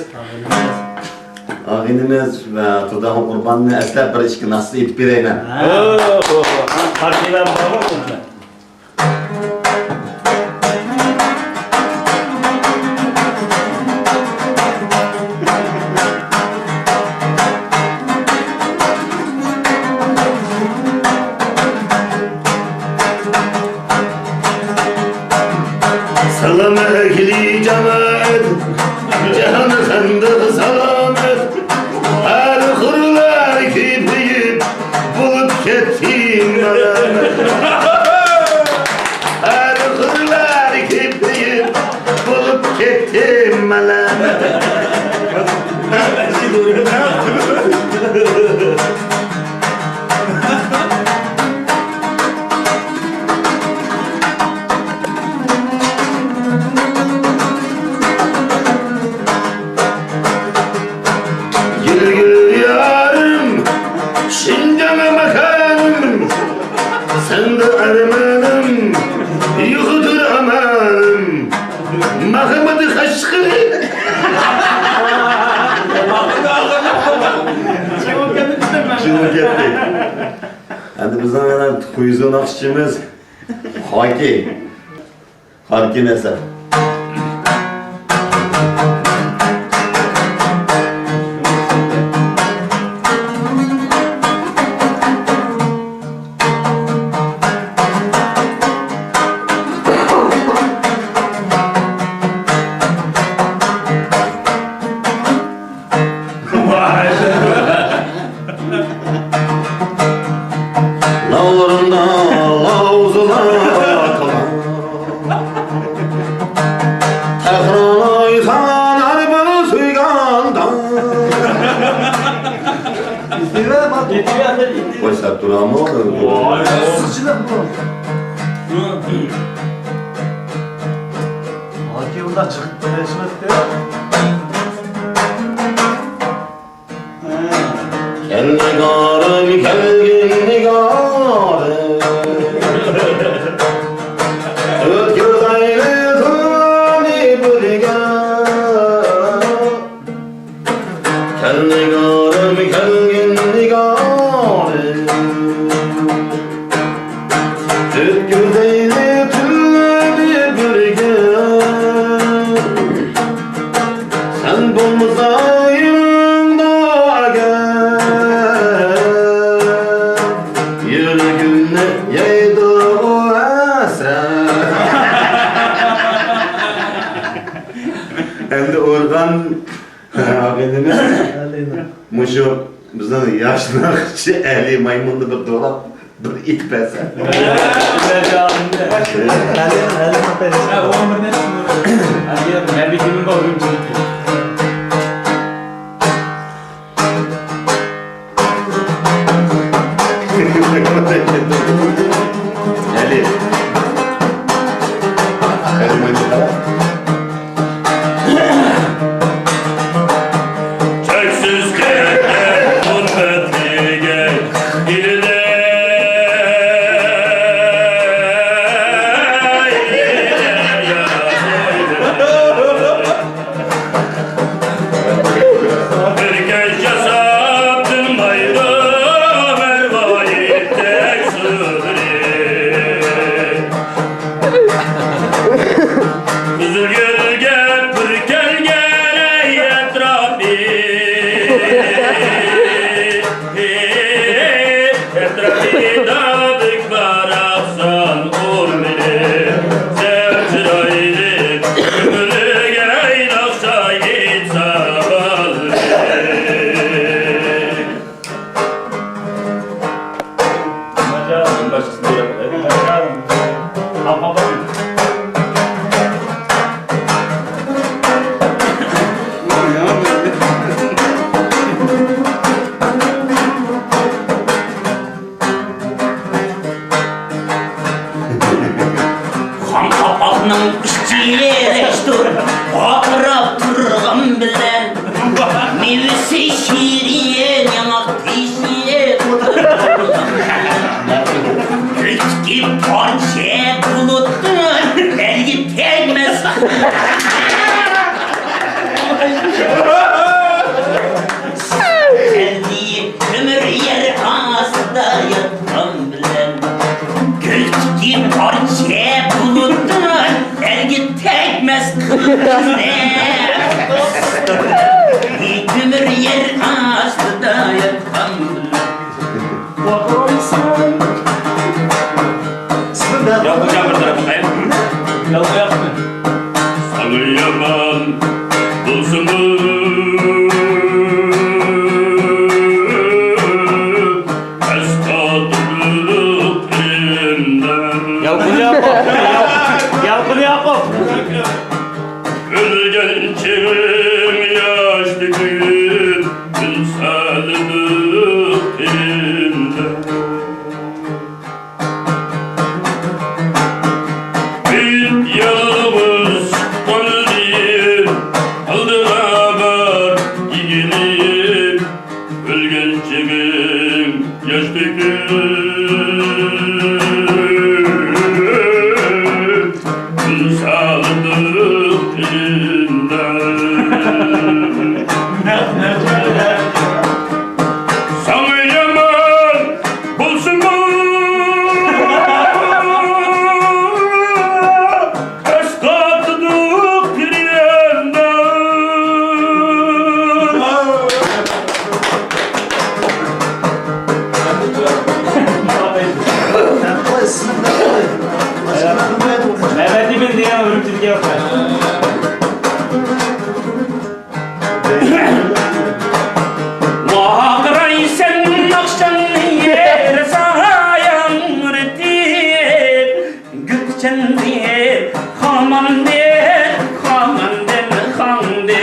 ئاغىنىمىز ۋە تۇرداخۇن قۇرباننى ئەسلەپ بىر ئىككى ناخشا ئېيتىپ بېرەيمەن. ھە. ئوھو. پارتىيىلار بارمۇ؟ سالام ئەھلى جامائەت، جاھان خەندىقى سالامەت. ھەر خۇرلار كېپىيىپ بولۇپ كەتتى مالامەت. ھەر خۇرلار كېپىيىپ بولۇپ كەتتى مالامەت. گۈل گۈل دىيارىم، شىنجاڭ ماكانىم، سەندە ئەرمىنىم، يوقتۇر ئامالىم. ماخمۇت قەشقىرى. چىڭىپ كەتتى. ئەمدى بىزنىڭ يەنە قۇيزۇ ناخشىچىمىز خاكى. خاكى نەسەر. لاۋلىرىمدا لاۋزىلار قىلار. تەكرارلايسەن ھەر بىر سۆيگەندە. قويسا تۇرامۇ؟ ۋاي. ھاكى ئۇنداق چىقىپ كېلىشمەپتۇ. كەل نىگارىم، كەلگىن نىگارىم. ئۆتكۈزەيلى تۈننى بىرگە. كەل نىگارىم، كەلگىن نىگارىم. ئۆتكۈزەيلى تۈنلەرنى بىرگە. سەن بولمىساڭ يېنىمدا ئەگەر، يۈرىكىمنى يەيدۇ ئۇ ھەسرەت. ئەمدى ئورغان ئاغىنىمىز مۇشۇ بىزنىڭ ياش ناخشىچى ئەلى مايمۇننى بىر دوراپ، بىر ئېيتىپ بەرسە. ئەلى. ئەلى مايمۇن قارا. چەكسىز قەدىر ھۆرمەتلىگەن ئىلىدە. بىر كەش ياساپ تىنمايدۇ مەرۋايىتتەك سۇلىرى. قىزىلگۈلگە پۈركەلگەن ئەتراپى، ئەتراپىدا بىك بار ئاقسان ئورمىنى. سەن چىرايلىق كۆڭۈلگە ئايلاقسا ئېيتسا بالىلىق. خام قاپاقنىڭ ئىچى يېرىشتۇر، پارقىراپ تۇرغان بىلەن، مېۋىسى شېرىن، ياڭاق تېشى قۇرۇق. ئەللىك ئۆمۈر يەر ئاستىدا ياتقان بىلەن، كۆكتىكى پارچە بۇلۇتلار ئەلگە تەگمەس قىلدى. ئەللىك ئۆمۈر يەر ئاستىدا ياتقان بىلەن. ياقۇپجان بىر تەرەپ قىلىڭ. ياقۇپجان. ساڭا يامان بولسىمۇ، ئەسقاتىدۇق ئىندىن. يالقۇن ياقۇپ. يالقۇن ياقۇپ. ئۆلگەن چېغىڭ ياش تۆكۈپ، ئۈن سالىدۇق ئىندىن. بىت يالغۇز چىققان ئىزدىن، ئالدىغا بار ئېگىلىپ، ئۆلگەن چېغىڭ ياش تۆكۈپ، ئۈن سالىدۇق ئىندىن. ساڭا يامان بولسىمۇ، ئەسقاتىدۇق يەردە. مەمەت ئىبن دىيان ئۈرۈمچىدىكى ۋاقىت. ۋارقىرايسەن ناخشاڭنى يېرى ساياڭرىتىپ، گۈلچىندىن خاماندىن، خاماندىن، خامدىن.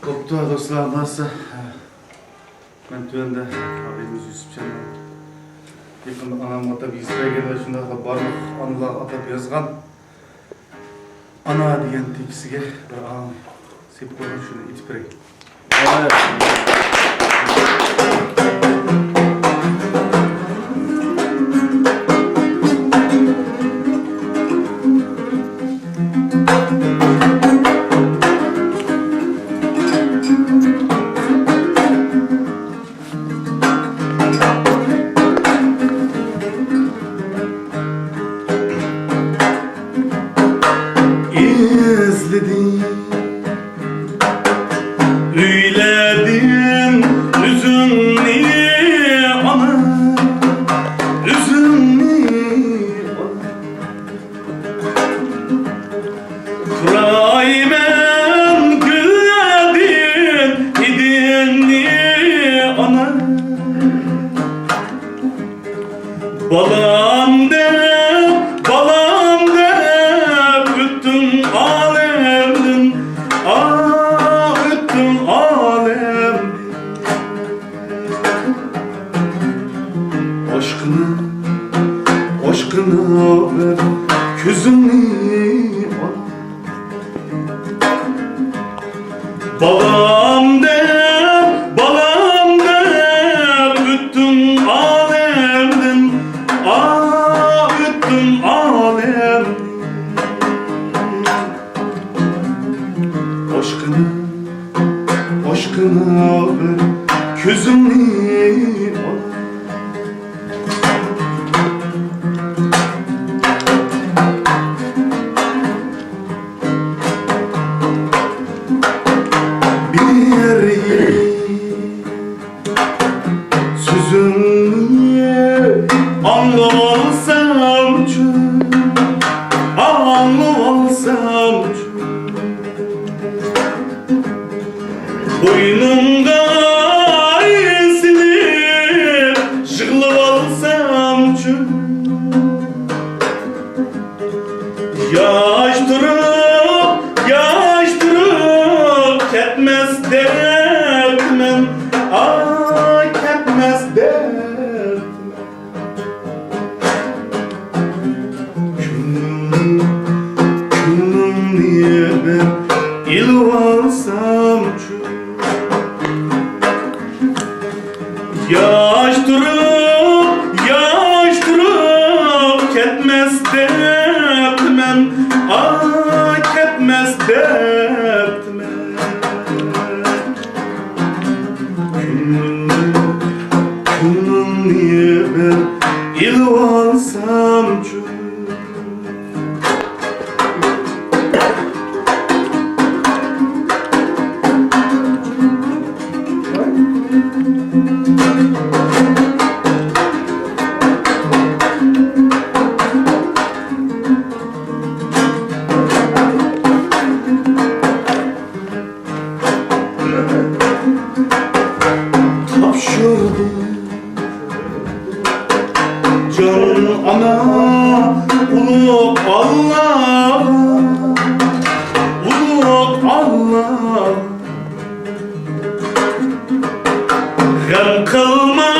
بوپتۇ، دوستلار، ماسا. مەن تۆۋەندە ئابىدىمىز يۈسۈپجاننىڭ يېقىندا ئانامغا ئاتاپ يېزىپ بەرگەن ۋە شۇنداقلا بارلىق ئانىلارغا ئاتاپ يازغان ئانا دېگەن تېكىستىگە بىر ئاڭ سېلىپ قويغان، شۇنى ئېيتىپ بېرەي. ئىزلىدىم، ئۆيلەردىم ئۆزۈڭنى، ئانا، ئۆزۈڭنى، ئانا. پۇرايمەن گۈللەردىن ئىدىڭنى، ئانا. بالام دەپ، بالام دەپ ئۆتتۈڭ ئالەمدىن، ئا، ئۆتتۈڭ ئالەمدىن. ئاشقىنىم، ئاشقىنىم، كۆزۈڭنى ئاچ. بالام دەپ، بالام دەپ ئۆتتۈڭ ئالەمدىن، ئا، ئۆتتۈڭ ئالەمدىن. ئاشقىنىم، ئاشقىنىم، كۆزۈڭنى ئاچ. بىر يىل سۆزۈڭنى ئاڭلىۋالسامچۇ، ئاڭلىۋالسامچۇ. بوينۇڭغا سېلىپ يىغلىۋالسامچۇ. ياش تۇرۇپ، ياش تۇرۇپ كەتمەس دەپتىمەن، ئا، كەتمەس دەپتىمەن. كۆڭلۈڭنى، كۆڭلۈڭنى بىر ئېلىۋالسامچۇ. ياش تۇرۇپ، ياش تۇرۇپ كەتمەس دەپتىمەن، ئا، كەتمەس دەپتىمەن. كۆڭلۈمنى، كۆڭلۈمنى بىر ئېلىۋالسامچۇ؟ تاپشۇردۇم جان ئانا ئۇلۇغ ئاللاغا، ئۇلۇغ ئاللاغا. غەم قىلما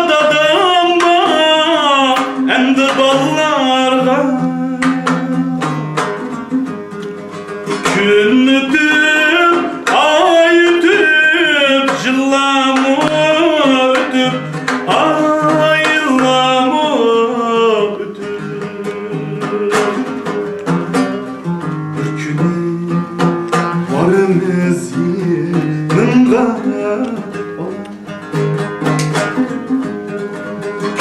دادام بار ئەمدى بالىلارغا. كۈن ئۆتۈپ، ئاي ئۆتۈپ، يىللارمۇ ئۆتۈپ، ئاي، يىللارمۇ ئۆتۈپ. بىر كۈنى بارىمىز يېنىڭغا.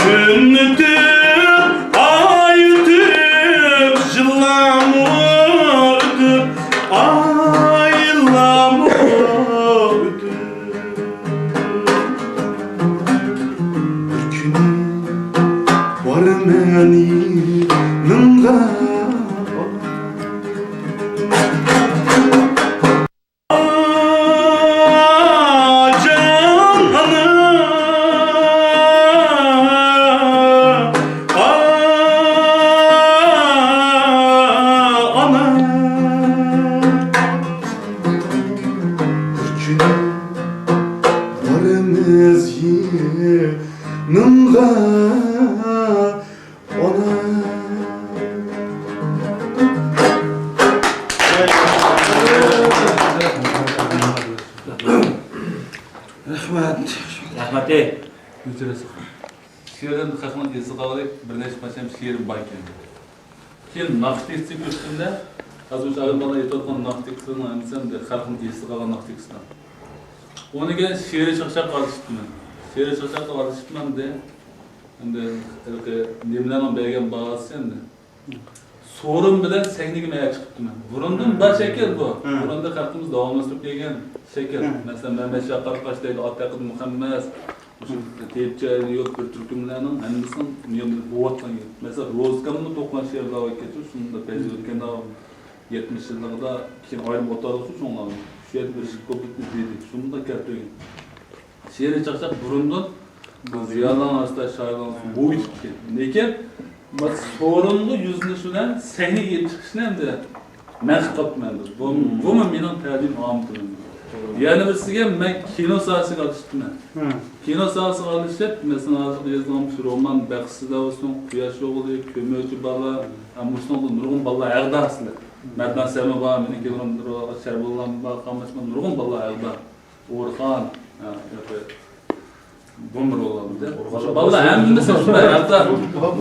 كۈن ئۆتۈپ، ئاي ئۆتۈپ، يىللارمۇ ئۆتۈپ، ئاي، يىللارمۇ ئۆتۈپ. بىر كۈنى بارىمەن يېنىڭغا. جان ئانا، ئا، ئانا. بىر كۈنى بارىمىز يېنىڭغا. رەھمەت. رەھمەت. شېئىرىم خەقنىڭ ئېسىگە قالغۇدەك بىر نەچچە پارچە شېئىرىم بار ئىكەن. كېيىن ناخشا تېكىستى كۆرسىتىمدە، ھازىر مۇشۇ ئايال بالا ئېيتىۋاتقان ناخشا تېكىستىنىڭ ھەممىسى ئەمدى خەقنىڭ ئېسىگە قالغان ناخشا تېكىستى. ئۇنىڭ كېيىن شېئىرىي چاقچاققا ئارىلىشىپتىمەن. شېئىرىي چاقچاققا ئارىلىشىپمەن دە. ئەمدى ھېلىقى نېمىلەرنىڭ بەرگەن باھاسى ئەمدى. سورۇن بىلەن سەھنىگە مەن چىقىپتىمەن. بۇرۇندىن بار شەكىل بۇ. ھە. بۇرۇندا خەلقىمىز داۋاملاشتۇرۇپ كەلگەن شەكىل. ھە. مەسىلەن، مەمەت شاكار قاش دەيدۇ، ئات ھەققىدە مۇخەممەس. مۇشۇ تېيىپچە يوق بىر تۈركۈملەرنىڭ ھەممىسىنىڭ نېمە بوۋاتقان گەپ. مەسىلەن، روزكامنىڭ توقۇلغان شېئىرلار بار ئىكەن، شۇندا بەزى ئۆتكەن داۋام يەتمىش يىللىقىدا كېيىن ئايرىم ئوتتۇرىغا چۈشۈپ شۇڭلارمۇ. شۇ يەردە بىر ئىككى كۇپلېتنى دېدى. شۇندا كەلتۈرگەن. شېئىرىي چاقچاق بۇرۇندىن زىيالىيلارنىڭ ئارىسىدا شائىرلارنىڭ بويىتىپتىكەن. لېكىن سورۇنغا يۈزلىنىش بىلەن سەھنىگە يېتىپ چىقىشنى ئەمدى مەن قىلىپ قاپتىمەن. بۇ، بۇمۇ مېنىڭ تەلىيىم ئامىتىم. يەنە بىرسىگە مەن كىنو ساھەسىگە ئارىلىشىپتىمەن. كىنو ساھەسىگە ئارىلىشىپ، مەسىلەن، ھازىرقى يېزىلغان مۇشۇ رومان بەختسىزلەر بولسۇن، قۇياش ئوغلى، كۆمۈرچى بالا، ھە، مۇشۇنىڭدا نۇرغۇن بالىلار ھەغدادىسىلەر. مەدنان سەمى بار، مېنىڭ كىنولىرىمدا رول ئالغان شەربۇللام بار، قاملاشما نۇرغۇن بالىلار ھەغداد. ئورخان، ھە، ياقى بۇمۇ رول ئالدى. مۇشۇ بالىلار ھەممىسى شۇنداق ھەغداد.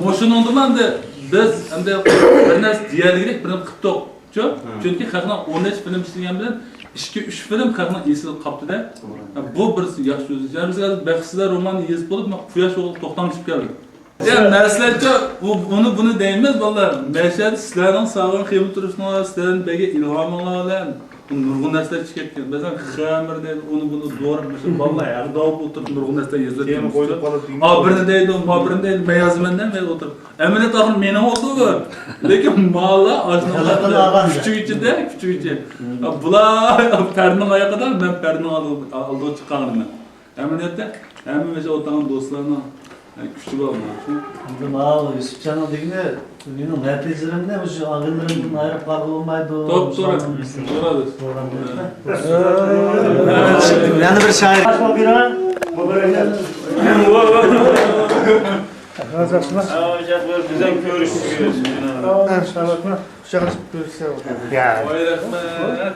مۇشۇنىڭدىمۇ ئەمدى بىز ئەمدى بىر نەرسە دېيەلىگىلىك بىر نېمە قىپتۇق. چۈ؟ چۈنكى خەقنىڭ ئون نەچچە فىلىم ئىشلىگەن بىلەن ئىككى، ئۈچ فىلىم خەقنىڭ ئېسىدە قاپتۇ-دە. بۇ بىرسى ياخشى سۆز. يەنە بىز ھازىر بەختسىزلەر رومانىنى يېزىپ بولۇپ، مەن قۇياش ئوغلى توختامغا چۈشۈپ كەلدىم. يا، مەسىلەن، ئۇ، ئۇنى، بۇنى دەيمىز، بالىلار. مەشەدە سىلەرنىڭ ساغلام خىزمەت تۇرۇشۇڭلار، سىلەرنىڭ بەرگەن ئىلھامىڭلار بىلەن نۇرغۇن نەرسىلەر چىقىپ كەتكەن. مەسىلەن، خەمىر دەيدۇ، ئۇنى، بۇنى دورىغا، مەسىلەن، بالىلار ھەغداد بولۇپ ئولتۇرۇپ نۇرغۇن نەرسىلەر يېزىپ كەتكەن. ئا، بىرنى دەيدۇ، ما بىرنى دەيدۇ، مەن يازىمەن دەپ مەن ئولتۇرۇپ. ئەمەلىيەتتە ئاخىرى مېنىڭ ئولتۇرغۇ. لېكىن مالا ئاشۇنىڭ كۈچۈكچىدە، كۈچۈكچى. بۇلار پەردىنىڭ ئايىغىدا، مەن پەردىنىڭ ئالدىغا، ئالدىغا چىققانىمەن. ئەمەلىيەتتە ھەممە مەشە ئولتۇرغان دوستلارنىڭ، ئە، كۈچى بار مانا شۇ. ئەمدى ماۋۇ يۈسۈپجاننىڭ دېگىنى، مېنىڭ نەتىجىلىرىمنى مۇشۇ ئاغىنىلىرىمدىن ئايرىپ قارىغىلى بولمايدۇ. توپ، توغرا. توغرا. يەنە بىر شائىر. ياخشىما؟ بىزەم كۆرۈشۈشكە. ئىنشاللا. قۇچاقلىشىپ كۆرۈشسەك. يا. ۋاي، رەھمەت.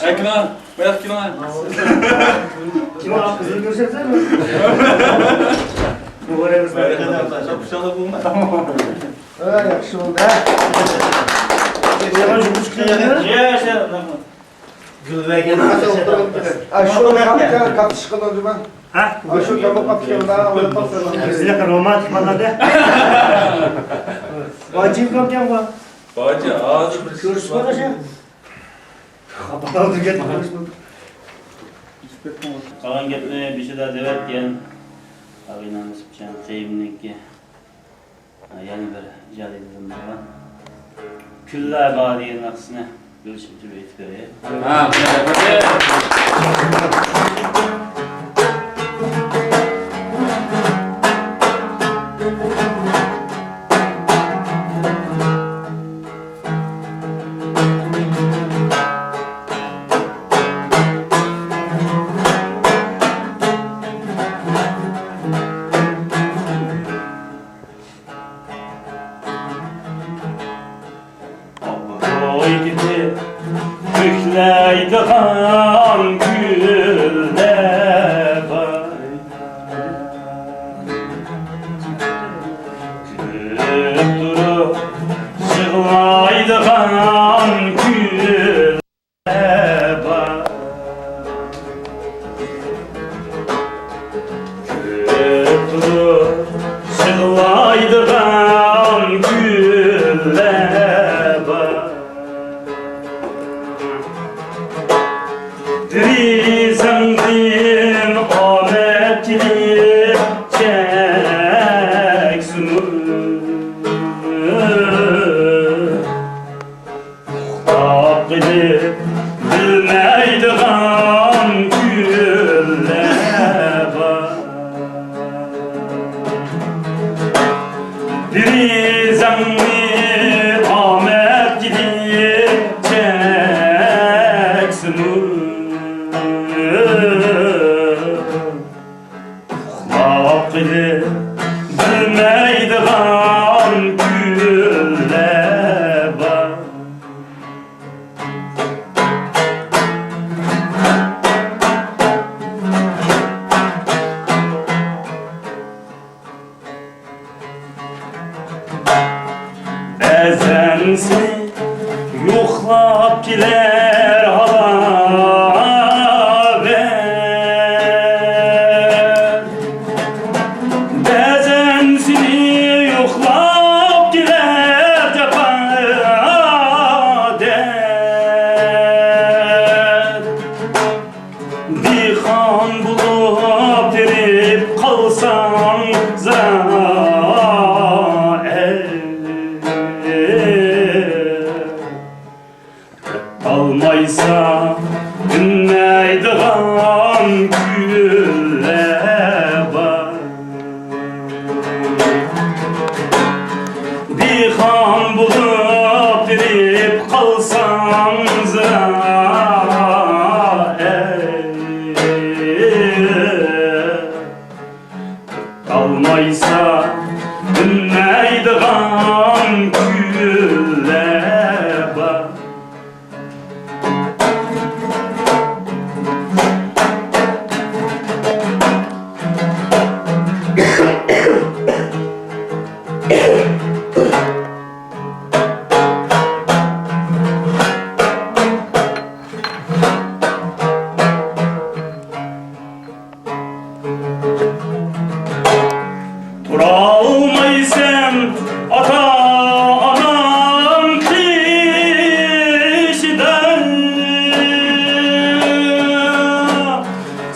ئەكىنا، باياق كىنو. كىنو قىزىل كۆرسەتسەن. ۋاي، رەھمەت. ۋاي، رەھمەت. ھە، ياخشى بولدى، ھە؟ يا، يا، رەھمەت. گۈل بەرگەن. ئاشۇ كاپتىشقىلى جۇما. ھە؟ ئاشۇ كاپتىشقىلى. بىزلەر رومانتىك بالىلار-دە. باجىم كەمكەن بۇ. باجى ھازىر بىر كۆرۈشۈپ قالدى. قالغان گەپنى بېشىدا دەۋەتكەن. ئاغىنەم نېسىپجان قېيىمنىڭكى. يەنە بىر ئىجادىي بىلىم بولغان كۈنلەر بار دېگەن ناخشىسىنى بىر ئېيتىپ بېرەي. ھە، روھىنى پۈكلەيدىغان كۈنلەر بار. كۈلۈپ تۇرۇپ يىغلايدىغان كۈن بار. كۈلۈپ تۇرۇپ يىغلايدىغان كۈنلەر بار. دېرىزەڭدىن ئامەت كېلىپ چەكسىمۇ، ئۇخلاپ قېلىپ بىلمەيدىغان كۈنلەر بار. دېرىزەڭنى ئامەت كېلىپ چەكسىمۇ، ئۇخلاپ قېلىپ بىلمەيدىغان كۈنلەر بار. بەزەن سېنى يوقلاپ كېلەر ھالاۋەت، بەزەن سېنى يوقلاپ كېلەر جاپا دەرد. دېھقان بولۇپ تېرىپ قالساڭ زىرائەت، ئالمايسا ئۈنمەيدىغان كۈنلەر بار. دېھقان بولۇپ تېرىپ قالساڭ زىرائەت، ئالمايسا ئۈنمەيدىغان كۈنلەر بار. تۇرالمايسەن ئاتا-ئاناڭ قېشىدا،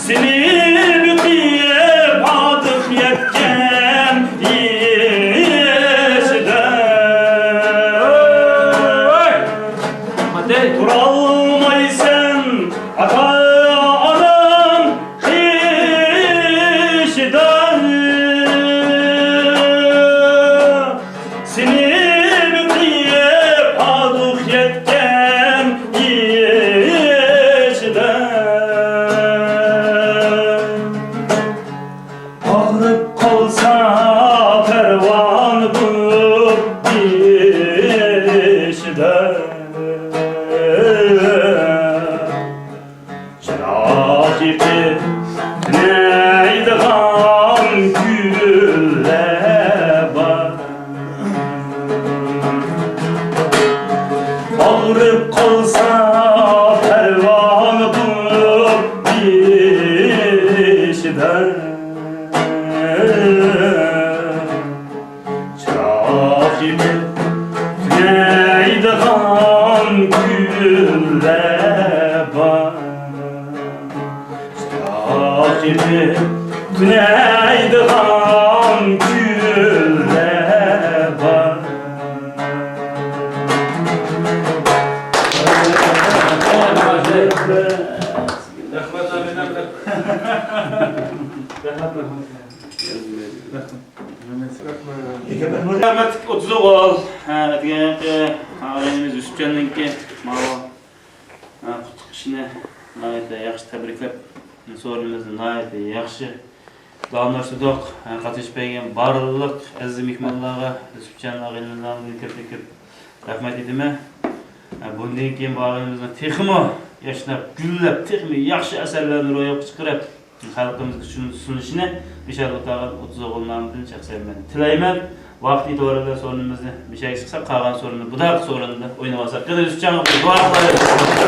سېنى بېقىپ ئادىق يەتكەن يېشىدا. تۇرالمايسەن ئاتا-ئاناڭ قېشىدا، سېنى بېقىپ ئادىق يەتكەن يېشىدا. ئاغرىپ قالسا بار. تاقىمىپ تۈنەيدىغان كۈنلەر بار. رەھمەت، ئامىن، رەھمەت. رەھمەت، رەھمەت. رەھمەتلىك ئوتتۇز ئوغۇل، ھە، ئەتىگەنكى ئاغىنىمىز يۈسۈپجاننىڭكى ماۋۇ، ھە، قۇتلۇق ئىشىنى ناھايىتى ياخشى تەبرىكلەپ، سورۇنىمىزنى ناھايىتى ياخشى داۋاملاشتۇردۇق. ھە، قاتنىشىپ كەلگەن بارلىق ئەزىز مېھمانلارغا، يۈسۈپجان ئاغىنىمىزنىڭ كۆپتىن كۆپ رەھمەت ئېيتىمەن. ھە، بۇندىن كېيىن بۇ ئاغىنىمىزنىڭ تېخىمۇ ياشناپ، گۈللەپ، تېخىمۇ ياخشى ئەسەرلەرنى روياپقا چىقىرىپ، خەلقىمىزگە شۇنى سۇنۇشىنى بىشار ئوتاغان ئوتتۇز ئوغۇل نامىدىن شەخسەن مەن تىلەيمەن. ۋاقىت ئېتىبارى بىلەن سورۇنىمىزنى مىشەگە چىقساق، قالغان سورۇننى بۇداق سورۇندا ئوينىۋالساق. قېنى، يۈسۈپجان، دۇئا قىلايلى.